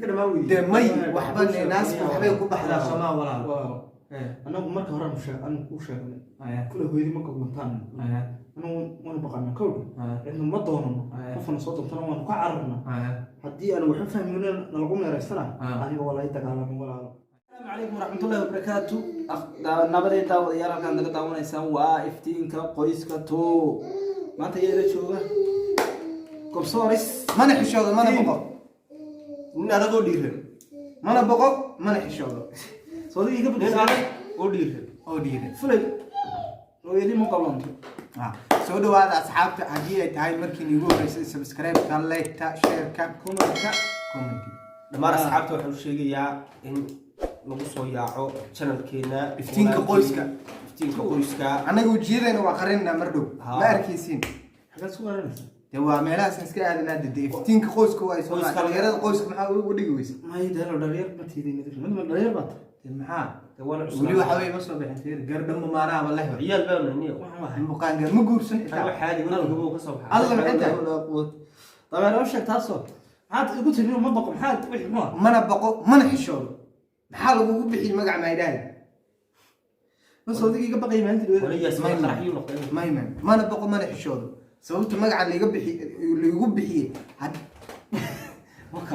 Ka dhamaan weydiin. Dee may waxba naasku waxbay ku baxdaa, soomaa walaal? Anagu marka hore aanu sheeg anu kuu sheegnay kule hooyadii ma goblantaan. Anagu waanu baqanaa kowdha, cidna ma doonano, qofkana soo doontana waanu ka cararna. Haddii aanu waxba fahmayno nalagu meeraysana, aniga waa lay dagaalamay walaalo. Asalaamu calaykum waraxmatullahi wabarakaatu. Nabadee daawadayaal, halkaan naga daawanaysaan waa Iftiinka Qoyska two. Maanta ayaa ila jooga Gobsooris. Mana xishoodo, mana boqo. Nin adagoo dhiiran. Mana boqo, mana xishoodo. Soodigii ka Nin bedesay. adag oo dhiiran. Oo dhiiran. Fulay, hooyadii ma goblanto. Ah, soo dhawaada asxaabta. Haddii ay tahay markii niigu horeysay, subscribe-ka, like-ta, share-ka, Comment-ka. Comment. Dhammaan asxaabta waxaan u sheegayaa in lagu soo yaaco channelkeena. Iftiinka Qoyska. Iftiinka Qoyska. Annaga ujeedayna waa qarinaa mar dhow. Ma arkaysiin. Xaggaad isku qaranaysa? Dee waa meelahaas iska aadanaa. De Iftiinka Qoyska waa soo Qoyska. Dhalinyarada qoyska maxaa ugu dhigi weysa? May dee dhalinyar ma tiidin, mid ma dhalinyar baa tahay. Dee maxaa? Dee waana Weli cusub. waxa weye ma soo bixin. Fiir, gardhamo maanaaba leh. Ciyaal baanu niyo. Waxaan wahay. Muqaangar ma guursan xitaa. Waxa xaadi weli gabow ka soo baxay. Alla, maxay tahay? Dabeer sheeg taasoo maxaad igu tiri? Ma baqo, maxaad wixii muxuu ah? Mana baqo, mana xishoodo. Maxaa lagugu bixiyey magac maydhahay? Ma soodigii iga baqay maalintii dhaweyd? Wala yaasmin qaraxyuu noqday. Mayman, mana baqo, mana xishoodo. Sababta magaca laiga bixi laigu bixiyey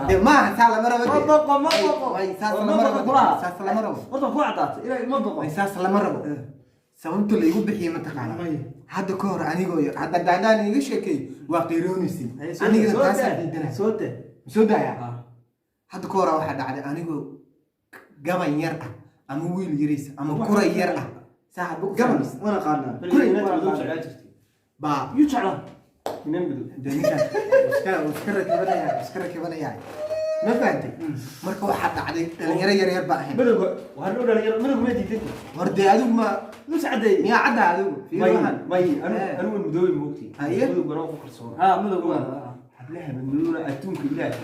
dee maaha saa lama rabo. Ma Dee. baqo, ma baqo. May, saas Ma lama baqo rabo. kulaha. Saas lama rabo. Horta ku caddaatay ilaa ma baqo. May, saas lama rabo. Sababta laigu bixiyey mataqaana? May. Hadda ka hor anigoo yar, hadda daandaan iga sheekeey, waa qiiroonaysin. Anigana taasaa diidanay. Soo daa. Soo daaya. Hadda ka hora waxaa dhacday anigoo gaban yar ah ama wiil yariis ama kuray yar ah, saaxib u Gaban fahmaysa. wana qaanaa. Kuray madow jeclaa jirtay. Baa Yuu jeclaa? Niman madow. Dee ninkaan iska rakibanaya, iska rakibanaya, ma fahantay? Marka waxaa dhacday dhalinyaro yar yar baa ahayn. Madowga waa loo dhalinyaro, madowga ma diidan. Hor dee adigu ma Nus caddeey. Miyaa cadda adigu? Fiir May. waxaan. May, anigu waan madoobi moogtay. Haye. Madowgana waa ku kalsoon. Ha, madowga waa. Hablaha madmadowna adduunka ilaahay,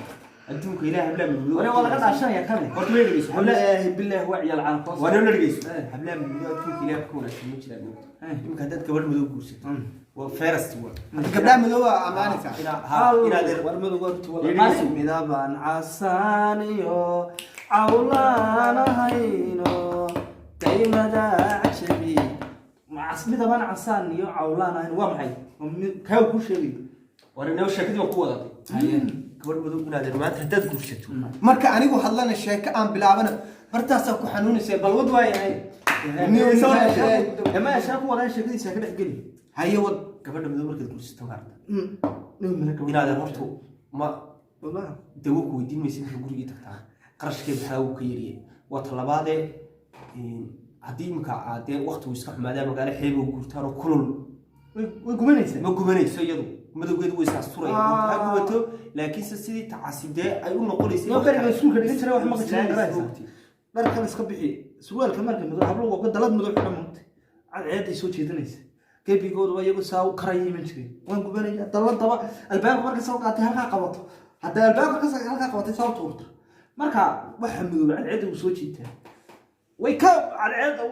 adduunka ilaahay, hablaha madmadow. Ware waa laga dhaashanaya kane. Horta way dhegeyso hablaha. Wallaahi bilaahi waa ciyaal caan. Waa noo dhegeyso. Eh. Hablaha madmadow adduunka ilaahay ka wanaagsan ma jiraan moogtay. Eh. Imika haddaad gabadh madow guursato, waa first waa. Hadda gabdhaha madooba ammaanaysaa. Inaa ha inaad War madowga horta Dhegeyso. wala midabaan casaaniyo cawlaanahayno daymada cajabi. Midabaan casaan iyo cawlaan ahayn waa maxay? Waa kaa kuu sheegay. War inoo sheekadii waa ku wadatay. Gabadh madow inaad maanta haddaad guursato. Marka anigu hadlana, sheeko aan bilaabana, bartaasaa ku xanuunaysa. Balwad waayahay. Ma sheeko wadaa, sheekadiisa ka dhex geli. Haye, wad. Gabadha madow markaad guursato, maarta inaad horta ma dawo ku weydiin maysa. Marka gurigii tagtaa, qarashkeed maxaa uu ka yaryahay? Waa talabaadee, haddii imika aad dee waqtigu iska xumaadaa, magaalo xeeba u guurtaan oo kulul. Way gubanaysaa. Ma gubanayso iyadu, madowgeedu way isaasturaya, ha gubato, laakiinse sidii tacasi dee ay u noqonaysay. Noo beriga iskuulka dhigan jiray wax maqli jiray garaysa. Dharkan iska bixi, surwaalka marka madow hablo waa dalad madow xidhan moogtay, cadceeday soo jeedinaysa, gebigoodu waa iyagu saa u karaya iman jiray. Waan gubanaya daladaba. Albaabka marka soo qaatay halkaa qabato, hadda albaabka halkaa qabatay soo tuurta, marka waxa madow cadceedda uu soo jiitaa, way ka cadceedda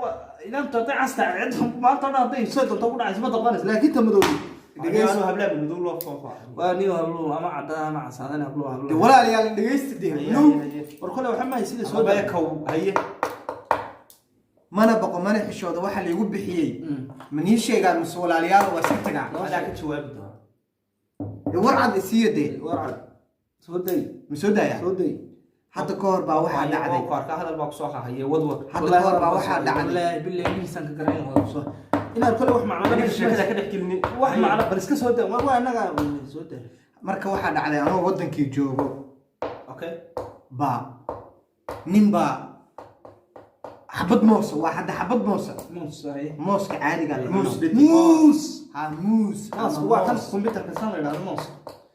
inaantu hadday casta cadceedda maanta dhan hadday soo doonto ku dhacaysa ma daqanaysa, laakiin ta madow. Dhegeyso, hablaha madow loo foofaa. Waa niyo hablo ama cadaan ama casaadan hablo hablo. Dee walaalayaal, dhegeysta dee. No. War kole waxa mahay sida soo Soo kow, haye. Mana baqo, mana xishooda waxa laygu bixiyey ma nii sheegaan mise walaalayaal waa iska tagaa? Adaa ka jawaabi doona. Dee war cad isiiyo dee. War cad soo day. Ma soo daaya? Soo day. Hadda ka hor baa waxaa dhacday Ku arka hadal baa kusoo hahaye, wadwad. Hadda ka hor baa waxaa dhacday. Wallaahi billahi miisaanka garan waa soo inaad kole wax macno Aniga sheekada ka dhex gelinin. Wax macno bal iska soo daa, waa anaga soo daa. Marka waxaa dhacday anoo wadankii joogo baa nin baa xabad moosa, waa hadda xabad moosa. Muus, haye. Mooska caadiga la cuno. Muus dhedig. Muus. Ha, muus. Mouse ama waa kan moos. Computerka san la yidhahdo mouse.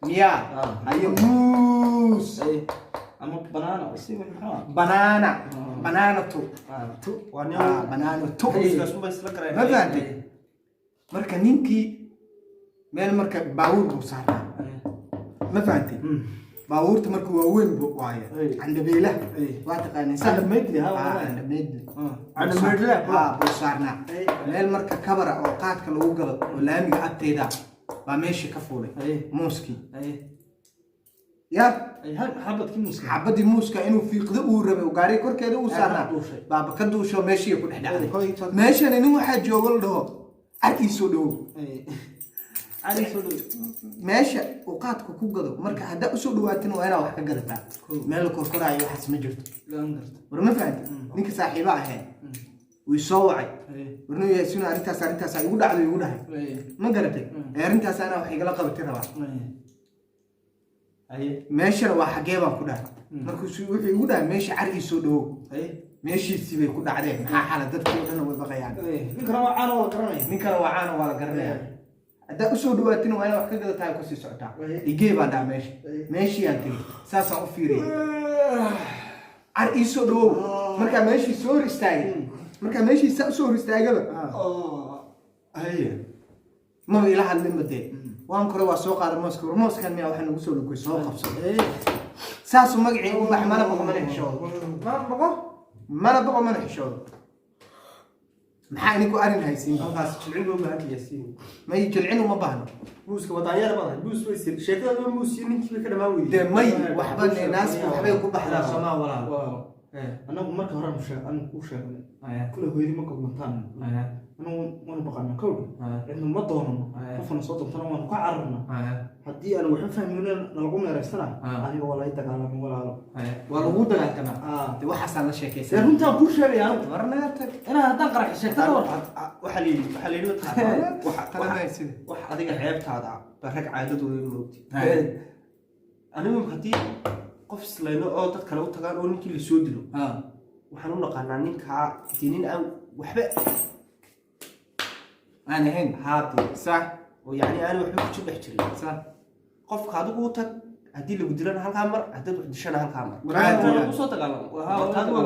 Miyaa? Ah. Haye, muus. Haye, ama banana si wax muxuu ah. Banana, banana tu. Ah. Tu. Waa nin Ah, banana tu. Muuskaas unbay isla gareen. Ma fahantay? Marka ninkii meel marka baabuur buu saarnaa, ma fahantay? Baabuurta marka waaweyn bu waaye. Ay. Candhabeelaha. Ay. Waa taqaanay? Candhameydle, ha, Ah, waa. candhameydle. Candhameydle. Ha, buu saarnaa. Ay. Meel marka kabara oo qaadka lagu gado oo laamiga agteeda baa meeshii ka fuulay Ay. muuskii. Haye. Ya. Xabadkii muuska. Xabadii muuska inuu fiiqdo uu rabay oo gaariga korkeeda uu saarnaa duushay. Baaba ka duusho, meeshii ku dhex dhacday. Meeshani nin waxaa joogo la dhaho car ii soo dhowow. Cali soo dhow. Meesha uu qaadka ku gado, marka haddaa usoo dhawaatina waa inaa wax ka gadataa. Meel la korkoraayo waxaas ma jirto. Laan garta. War ma fahanti? Ninka saaxiiba ahayn wuu soo wacay. Warnuu yaasina, arrintaas igu dhacdo, igu dhahay. Ma garatay? Ee arrintaas anaa wax igala qabatay rabaa. Meeshana waa xagee baan ku dhahay. Markuusu wuxuu igu dhahay meesha car ii soo dhowow. Meeshiisii bay ku dhacdeen. Maxaa xala? Dadkii oo dhan way baqayaan. Ninkana waa caano, waa la garanaya. Ninkana waa caana, waa la garanaya. Haddaa usoo dhawaatina waa inaa wax ka gadataa, kusii socotaa. Igee baan dhaha meesha. Meeshii aan tegey, saasaan u fiiriyay, car ii soo dhawow. Markaa meeshii soo hor istaagay, markaa meeshii saa usoo hor istaagaba, maba ila hadlinba dee. Waan kore, waa soo qaada mooska. War mooskan miyaa waxaa nagu soo lugoy? Soo qabso. Saasuu magacii u bax. Mana boqo, mana xishoodo. Mana boqo. Mana boqo, mana xishoodo. Maxaa idinku arrin haysiin? Halkaas jilcin loo baahan yahay, Yaasiin. May, jilcin uma baahno. Muuska wadaanyada badan muus way sir sheekada, muus iyo ninkii bay ka dhamaan weyday. Dee may, waxba naasku waxbay ku baxdaa, soomaa walaal? Waaw, anagu marka hore aanu sheeg anu kuu sheegnay kule hooyadii ma goblantaan. Anagu waanu baqana kowdha, cidna ma doonano. Qofkana soo doontana waanu ka cararna. Haddii aanu waxba fahmayno nalagu meeraysana, aniga waa lay dagaalamay, walaalo. Waa lagu dagaaltamaa de, waxaasaan la Dee sheekaysan. Runtaan kuu sheegaya anigu. War naga tag. Inaa haddaan qaraxi sheegta ka war. Waxaa la yidhi mataqaanaa, Tala mahaysida. Wax adiga ceebtaada ba rag caadadooda moogti. Anigu haddii qof islayno oo dad kale u tagaan oo ninkii la soo dilo, waxaan u naqaanaa ninkaa dee nin aan waxba aan ahayn. Haade. Oo yacni aan waxba ku dhex jirin. Qofka adigu u tag, haddii lagu dilana halkaa mar, haddaad wax dishana halkaa mar. Caadi. Lagu soo dagaalamo. Waa- Taadi waa.